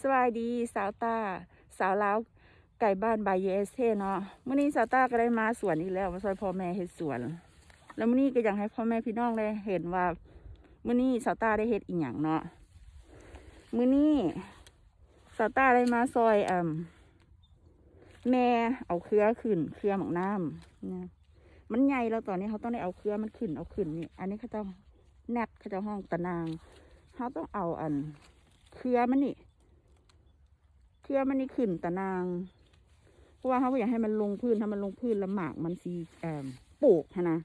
ສະບາຍດີ ຊາວຕາ ຊາວລາວ ໃກ້ບ້ານ by USA ເນາະ. ມື້ນີ້ຊາວຕາກໍໄດ້ມາສວນອີກແລ້ວ ມາຊ່ອຍພໍ່ແມ່ເຮັດສວນ. ແລ້ວມື້ນີ້ກໍຢາກໃຫ້ພໍ່ແມ່ພີ່ນ້ອງໄດ້ເຫັນວ່າ ມື້ນີ້ຊາວຕາໄດ້ເຮັດອີ່ຫຍັງເນາະ. ມື້ນີ້ຊາວຕາໄດ້ມາຊ່ອຍ ເອີ່ມ ແມ່ເອົາເຄືອຂຶ້ນ ເຄືອໝາກນ້ຳນະ ມັນໃຫຍ່ແລ້ວ. ຕອນນີ້ເຮົາຕ້ອງໄດ້ເອົາເຄືອມັນຂຶ້ນ ເອົາຂຶ້ນນີ້ ອັນນີ້ເຂົາເຈົ້າ ແນັດ ເຂົາເຈົ້າຮ້ອງຕະໜ່າງ. ເຮົາຕ້ອງເອົາອັນເຄືອມັນນີ້ ເຄືອມັນນີ້ຂຶ້ນຕະໜ່າງ ເພາະວ່າເຮົາບໍ່ຢາກໃຫ້ມັນລົງພື້ນ. ຖ້າມັນລົງພື້ນແລ້ວໝາກມັນຊິ ເອີ່ມ ໂປກຫັ້ນນະ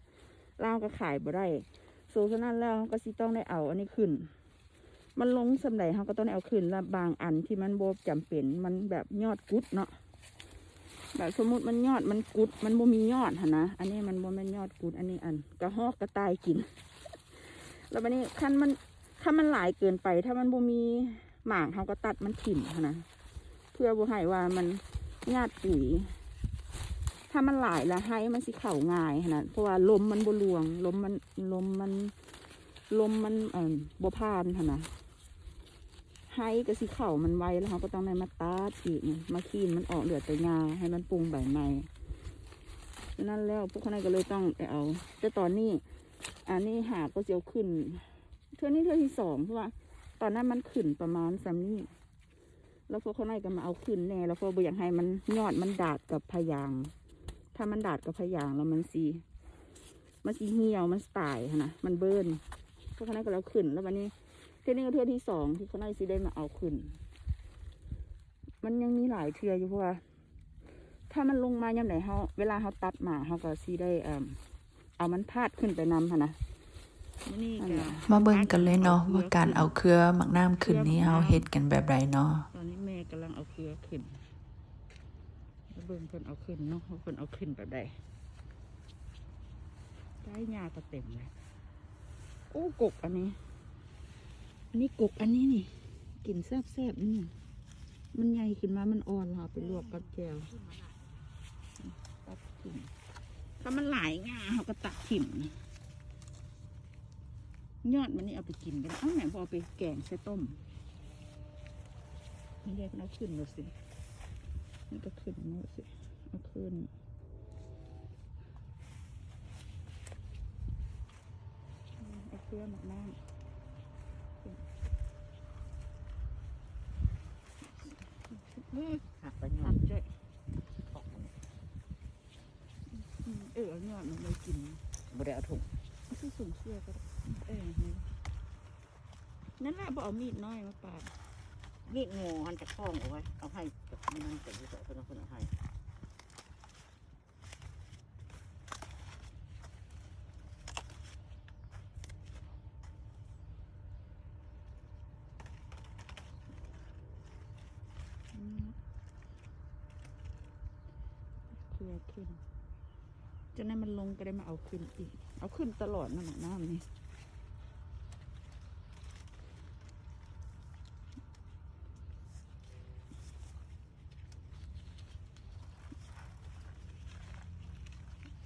ລາວກໍຂາຍບໍ່ໄດ້. ໂຊ ສະນັ້ນແລ້ວເຮົາກໍຊິຕ້ອງໄດ້ເອົາອັນນີ້ຂຶ້ນ. ມັນລົງສ່ຳໃດເຮົາກໍຕ້ອງໄດ້ເອົາຂຶ້ນ ແລະ ບາງອັນທີ່ມັນບໍ່ຈຳເປັນ ມັນແບບຍອດກຸດເນາະ ແບບສົມມຸດມັນຍອດມັນກຸດ ມັນບໍ່ມີຍອດຫັ້ນນະ. ອັນນີ້ມັນບໍ່ແມ່ນຍອດກຸດ ອັນນີ້ອັນກະຮອກກະຕ່າຍກິນ. ແລ້ວບາດນີ້ຄັນມັນ ຄັນມັນຫຼາຍເກີນໄປ ຖ້າມັນບໍ່ມີໝາກ ເຮົາກໍຕັດມັນຖິ້ມຫັ້ນນະ ເພື່ອບໍ່ໃຫ້ວ່າມັນຍາດປຸຍ. ຖ້າມັນຫຼາຍແລ້ວໄຮມັນຊິເຂົ້າງ່າຍຫັ້ນນະ ເພາະວ່າລົມມັນບໍ່ລວງ ລົມມັນ ລົມມັນ ລົມມັນ ເອີ່ມ ບໍ່ຜ່ານຫັ້ນນະ ໄຮກໍຊິເຂົ້າມັນໄວ. ແລ້ວເຮົາກໍຕ້ອງໄດ້ມາຕັດອີກ ມາຄລີນມັນອອກ ເຫຼືອແຕ່ຫຍ້າ ໃຫ້ມັນປຸງໃບໃໝ່. ສະນັ້ນແລ້ວພວກຂ້ານ້ອຍກໍເລີຍຕ້ອງໄດ້ເອົາ ແຕ່ຕອນນີ້ ອັນນີ້ຫາກໍຊິເອົາຂຶ້ນ ເທື່ອນີ້ເທື່ອທີສອງ ເພາະວ່າຕອນນັ້ນມັນຂຶ້ນປະມານສ່ຳນີ້ ແລ້ວພວກຂ້ານ້ອຍກໍມາເອົາຂຶ້ນແດ່ ແລ້ວເພາະບໍ່ຢາກໃຫ້ມັນ ຍອດມັນດາດກັບພະຍາງ. ຖ້າມັນດາດກັບພະຍາງແລ້ວມັນຊິ ມັນຊິຫ່ຽວ ມັນຊິຕາຍຫັ້ນນະ ມັນເບີນ. ພວກຂ້ານ້ອຍກໍເອົາຂຶ້ນ ແລ້ວບາດນີ້ເທື່ອນີ້ກໍເທື່ອທີສອງທີ່ຂ້ານ້ອຍຊິໄດ້ມາເອົາຂຶ້ນ. ມັນຍັງມີຫຼາຍເທື່ອຢູ່ ເພາະວ່າ ຖ້າມັນລົງມາຍາມໃດ ເຮົາ ເວລາເຮົາຕັດມາ ເຮົາກໍຊິໄດ້ ເອີ່ມ ເອົາມັນພາດຂຶ້ນໄປນຳຫັ້ນນະ. ມາເບິ່ງກັນເລີຍເນາະ ວ່າການເອົາເຄືອໝາກນ້ຳຂຶ້ນນີ້ ເຮົາເຮັດກັນແບບໃດເນາະ. ຕອນນີ້ແມ່ກຳລັງເອົາເຄືອຂຶ້ນ ມາເບິ່ງເພິ່ນເອົາຂຶ້ນເນາະ ວ່າເພິ່ນເອົາຂຶ້ນແບບໃດ. ໄດ້ຫຍ້າກໍເຕັມເລີຍ. ໂອ້ ກົກອັນນີ້ ອັນນີ້ກົກອັນນີ້ນີ້ ກິນແຊບໆ ນີ້ ມັນໃຫຍ່ຂຶ້ນມາ ມັນອ່ອນ ເຮົາເອົາໄປລວກກັບແຈ່ວ ຕັດຖິ້ມ. ຖ້າມັນຫຼາຍຫຍ້າ ເຮົາກໍຕັດຖິ້ມ. ຍອດມັນນີ້ເອົາໄປກິນກໍໄດ້. ເອົ້າ ແມ່ບໍ່ເອົາໄປແກງໃສ່ຕົ້ມ? ນີ້ເດ້ ເພິ່ນເອົາຂຶ້ນແລ້ວຊິ ມັນກໍຂຶ້ນແລ້ວຊິ ເອົາຂຶ້ນ. ເອົາເຄືອໝາກນ້ຳ ອືມ ຫັກໄປຍອດ ຫັກເຈົ້າ ອືມ ເອີ ເອົາຍອດມັນໄວ້ກິນ ບໍ່ໄດ້ເອົາຖົງ ເອົາໃສ່ຖົງເສື້ອກໍໄດ້ ເອີ ນັ້ນແຫຼະ ບໍ່ເອົາມີດນ້ອຍມາປາດ ມີດງໍຫັ້ນຈະຄ້ອງເອົາໄວ້ ເອົາໃຫ້ກັບມັນ ເພິ່ນເອົາໃຫ້. ອືມ ເຄືອຂຶ້ນ ຈັ່ງໃດມັນລົງກໍໄດ້ມາເອົາຂຶ້ນອີກ ເອົາຂຶ້ນຕະຫຼອດນັ້ນນະ ນ້ຳນີ້.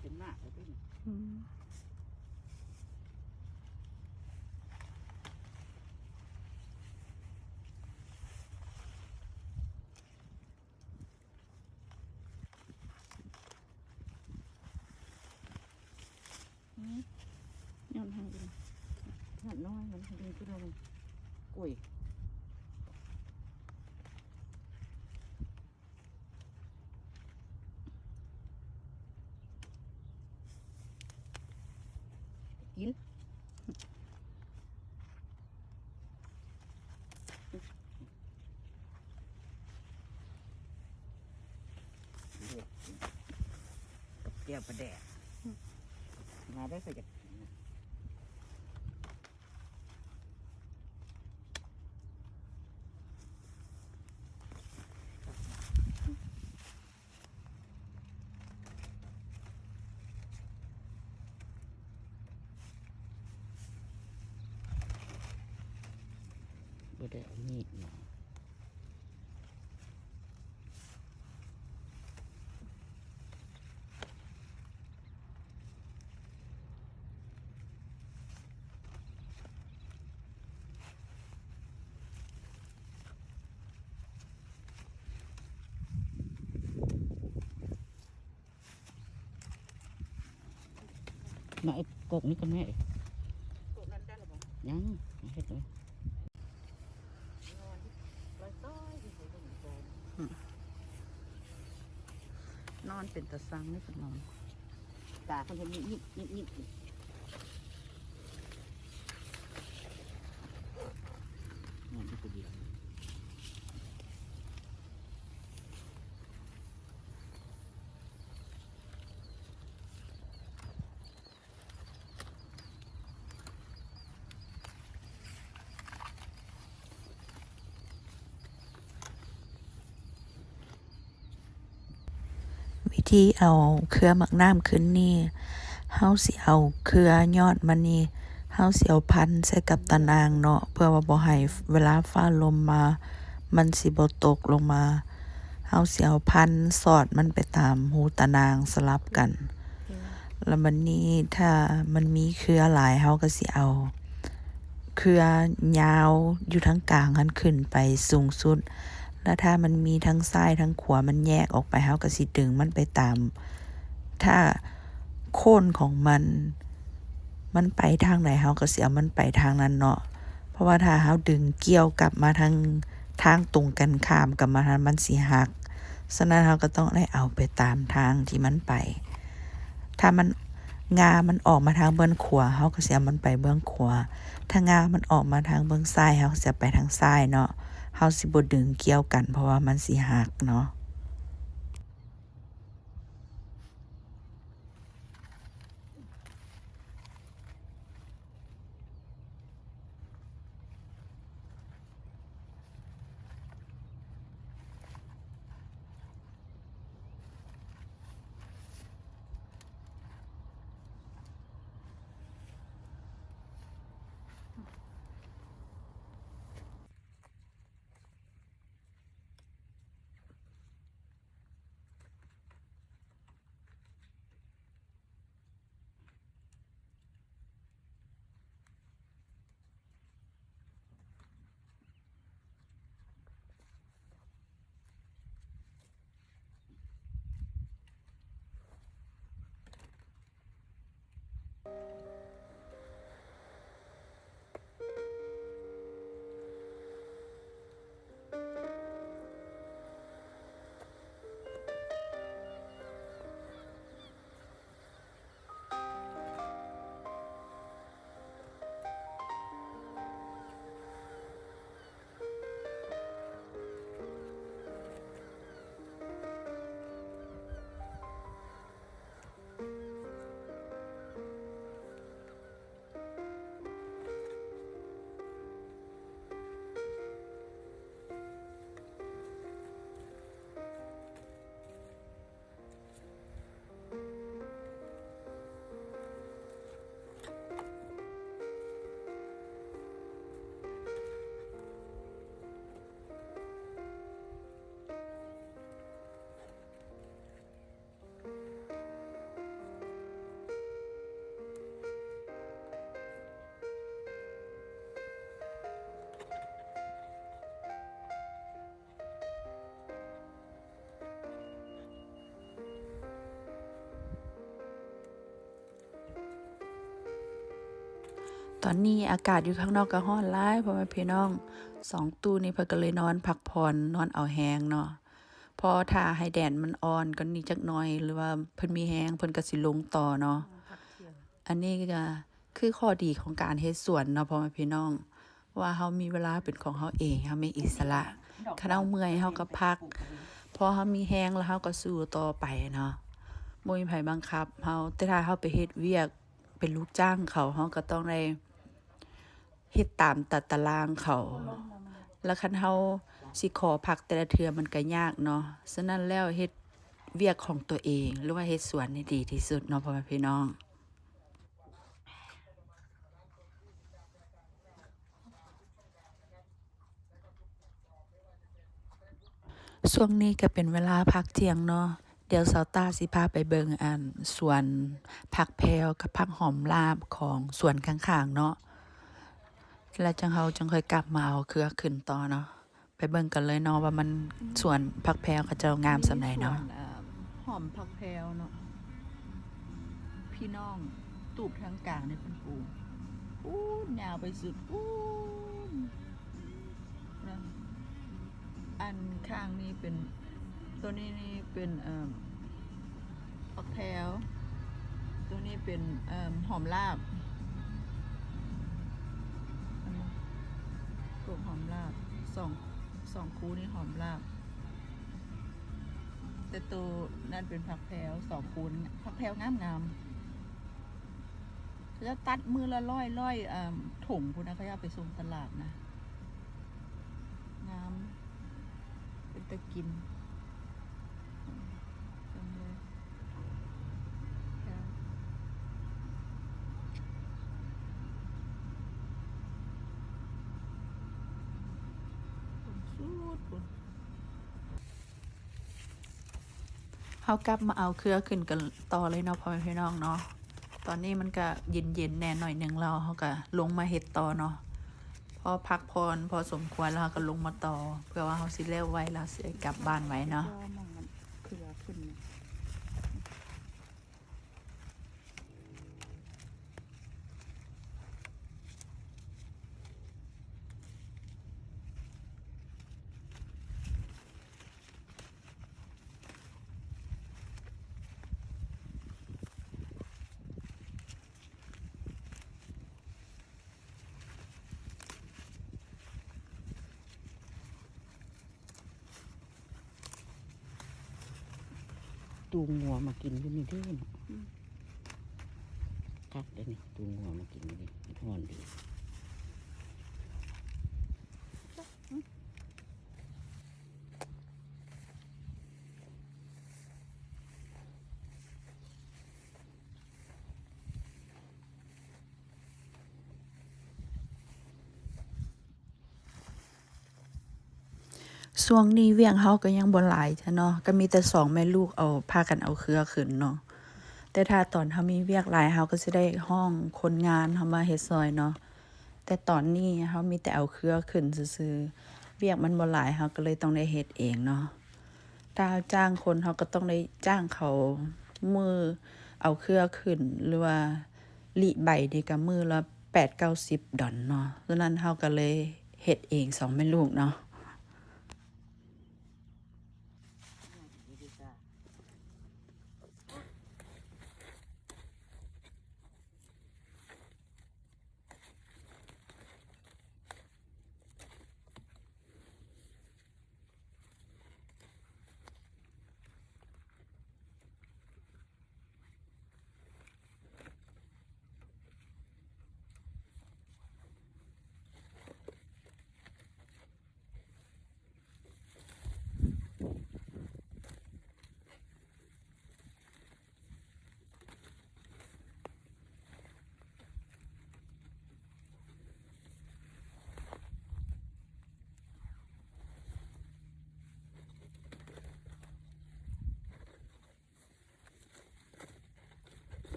ເປັນໝາກແລ້ວຕິ ອືມ ອືມ ຍ້ອນໃຫ້ ຫາດນ້ອຍມັນດຶງຂຶ້ນມາ ໂອ້ຍ ກິນ ກັບແຈ່ວປາແດກ ມາໄດ້ໃສ່ກັບ ບໍ່ໄດ້ເອົາມີດມາ. ເ ມາເອົາກົກນີ້ກ່ອນແມ່ເອີຍ. ກົກນັ້ນໄດ້ແລ້ວບໍ່? ຍັງ ເຮັດເລີຍ. ນອນ ນອນເປັນຕາຊັງເດ້ ເພິ່ນນອນ. ຕາເພິ່ນ ເພິ່ນຍິກໆ ຍິກໆ ນອນຢູ່ຜູ້ດຽວ. ວິທີເອົາເຄືອໝາກນ້ຳຂຶ້ນນີ້ ເຮົາຊິເອົາເຄືອຍອດມັນນີ້ ເຮົາຊິເອົາພັນໃສ່ກັບຕາໜ່າງເນາະ ເພື່ອວ່າບໍ່ໃຫ້ເວລາຟ້າລົມມາ ມັນຊິບໍ່ຕົກລົງມາ. ເຮົາຊິເອົາພັນສອດມັນໄປຕາມຮູຕາໜ່າງສະຫຼັບກັນ. ແລ້ວບັດນີ້ຖ້າມັນມີເຄືອຫຼາຍ ເຮົາກໍຊິເອົາເຄືອຍາວຢູ່ທາງກາງຫັ້ນຂຶ້ນໄປສູງສຸດ. ແລ້ວຖ້າມັນມີທັງຊ້າຍທັງຂວາ ມັນແຍກອອກໄປ ເຮົາກໍຊິດຶງມັນໄປຕາມ ຖ້າໂຄນຂອງມັນ ມັນໄປທາງໃດ ເຮົາກໍຊິເອົາມັນໄປທາງນັ້ນເນາະ. ເພາະວ່າຖ້າເຮົາດຶງກ່ຽວກັບມາທາງ ທາງຕົງກັນຂ້າມກັບມັນຫັ້ນ ມັນຊິຫັກ. ສະນັ້ນເຮົາກໍຕ້ອງໄດ້ເອົາໄປຕາມທາງທີ່ມັນໄປ. ຖ້າມັນ ງ່າມັນອອກມາທາງເບື້ອງຂວາ ເຮົາກໍຊິເອົາມັນໄປເບື້ອງຂວາ. ຖ້າງ່າມັນອອກມາທາງເບື້ອງຊ້າຍ ເຮົາກໍຊິເອົາໄປທາງຊ້າຍເນາະ. ເຮົາຊິບໍ່ດຶງກ່ຽວກັນ ເພາະວ່າມັນຊິຫັກເນາະ. ຕອນນີ້ອາກາດຢູ່ຂ້າງນອກກໍຮ້ອນຫຼາຍ ພໍ່ແມ່ພີ່ນ້ອງ. ສອງຕູ້ນີ້ເພິ່ນກໍເລີຍນອນພັກຜ່ອນ ນອນເອົາແຮງເນາະ. ພໍຖ້າໃຫ້ແດດມັນອ່ອນກວ່ານີ້ຈັກໜ່ອຍ ຫຼືວ່າເພິ່ນມີແຮງ ເພິ່ນກໍຊິລົງຕໍ່ເນາະ. ອັນນີ້ກໍຄືຂໍ້ດີຂອງການເຮັດສວນເນາະ ພໍ່ແມ່ພີ່ນ້ອງ ວ່າເຮົາມີເວລາເປັນຂອງເຮົາເອງ ເຮົາມີອິດສະຫຼະ. ຄັນເຮົາເມື່ອຍເຮົາກໍພັກ ພໍເຮົາມີແຮງແລ້ວເຮົາກໍສູ້ຕໍ່ໄປເນາະ ບໍ່ມີໃຜບັງຄັບເຮົາ. ແຕ່ຖ້າເຮົາໄປເຮັດວຽກເປັນລູກຈ້າງເຂົາ ເຮົາກໍຕ້ອງໄດ້ ເຮັດຕາມຕາ ຕາຕະລາງເຂົາ ແລ້ວຄັນເຮົາຊິຂໍພັກແຕ່ລະເທື່ອມັນກະຍາກເນາະ. ສະນັ້ນແລ້ວເຮັດວຽກຂອງຕົວເອງ ຫຼືວ່າເຮັດສວນນີ້ດີທີ່ສຸດເນາະ ພໍ່ແມ່ພີ່ນ້ອງ. ຊ່ວງນີ້ກະເປັນເວລາພັກທ່ຽງເນາະ. ດຽວຊາວຕ້າຊິພາໄປເບິ່ງ ອັນ ສວນຜັກແພວກັບຜັກຫອມລາບຂອງສວນຂ້າງໆເນາະ ແລ້ວຈັ່ງເຮົາຈັ່ງຄ່ອຍກັບມາເອົາເຄືອຂຶ້ນຕໍ່ເນາະ. ໄປເບິ່ງກັນເລີຍເນາະວ່າມັນ ສວນຜັກແພວເຂົາເຈົ້າງາມສ່ຳໃດເນາະ. ຫອມຜັກແພວເນາະ ພີ່ນ້ອງ. ຕູບທາງກາງນີ້ເພິ່ນປູກ ປູນຍາວໄປສຸດປູນນະ. ອັນຂ້າງນີ້ເປັນ ໂຕນີ້ນີ້ເປັນ ເອີ່ມ ຜັກແພວ ໂຕນີ້ເປັນ ເອີ່ມ ຫອມລາບ ເຫັນບໍ່? ກົກຫອມລາບ ສອງ ສອງຄູ່ນີ້ຫອມລາບ ແຕ່ໂຕນັ້ນເປັນຜັກແພວ ສອງຄູ່ນີ້ ຜັກແພວງາມໆ. ເຂົາເຈົ້າຕັດມື້ລະຮ້ອຍ ຮ້ອຍ ເອີ່ມ ຖົງພຸ້ນນະ ເຂົາເຈົ້າເອົາໄປສົ່ງຕະຫຼາດນະ. ງາມ ເປັນຕາກິນ ເບິ່ງເດີ ພຸ້ນສຸດພຸ້ນ. ເຮົາກັບມາເອົາເຄືອຂຶ້ນກັນຕໍ່ເລີຍເນາະ ພໍ່ແມ່ພີ່ນ້ອງເນາະ. ຕອນນີ້ມັນກະເຢັນໆແດ່ໜ້ອຍໜຶ່ງແລ້ວ ເຮົາກະລົງມາເຮັດຕໍ່ເນາະ. ພໍພັກຜ່ອນພໍສົມຄວນແລ້ວ ເຮົາກະລົງມາຕໍ່ ເພື່ອວ່າເຮົາຊິແລ້ວໄວ ແລ້ວເຮົາຊິໄດ້ກັບບ້ານໄວເນາະ. ເຄືອຂຶ້ນ ຕູງົວມາກິນຢູ່ນີ້ເດ້ເນາະ. ອືມ ຄັກເດ້ນີ້ ຕູງົວມາກິນຢູ່ນີ້ ມັນຮ້ອນດີ. ຊ່ວງນີ້ວຽກເຮົາກໍຍັງບໍ່ຫຼາຍເທື່ອເນາະ ກໍມີແຕ່ສອງແມ່ລູກເອົາ ພາກັນເອົາເຄືອຂຶ້ນເນາະ. ແຕ່ຖ້າຕອນເຮົາມີວຽກຫຼາຍ ເຮົາກໍຊິໄດ້ຮ້ອງຄົນງານເຮົາມາເຮັດຊ່ອຍເນາະ. ແຕ່ຕອນນີ້ເຮົາມີແຕ່ເອົາເຄືອຂຶ້ນຊື່ໆ ວຽກມັນບໍ່ຫຼາຍ ເຮົາກໍເລີຍຕ້ອງໄດ້ເຮັດເອງເນາະ. ຖ້າເຮົາຈ້າງຄົນ ເຮົາກໍຕ້ອງໄດ້ຈ້າງເຂົາມື້ເອົາເຄືອຂຶ້ນ ຫຼືວ່າລິໃບນີ້ກໍມື້ລະແປດເກົ້າສິບດອນເນາະ. ສະນັ້ນເຮົາກໍເລີຍເຮັດເອງສອງແມ່ລູກເນາະ.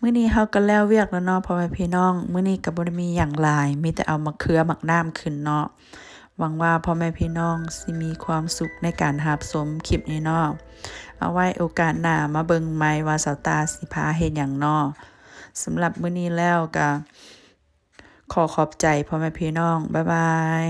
ມື້ນີ້ເຮົາກໍແລ້ວວຽກແລ້ວເນາະ ພໍ່ແມ່ພີ່ນ້ອງ. ມື້ນີ້ກໍບໍ່ໄດ້ມີຫຍັງຫຼາຍ ມີແຕ່ເອົາໝາກເຂືອໝາກນ້ຳຂຶ້ນເນາະ. ຫວັງວ່າພໍ່ແມ່ພີ່ນ້ອງຊິມີຄວາມສຸກໃນການຮັບຊົມຄລິບນີ້ເນາະ. ເອົາໄວ້ໂອກາດໜ້າມາເບິ່ງໃໝ່ວ່າສາວຕາຊິພາເຮັດຫຍັງເນາະ. ສຳລັບມື້ນີ້ແລ້ວກໍ ຂໍຂອບໃຈພໍ່ແມ່ພີ່ນ້ອງ. ບາຍບາຍ.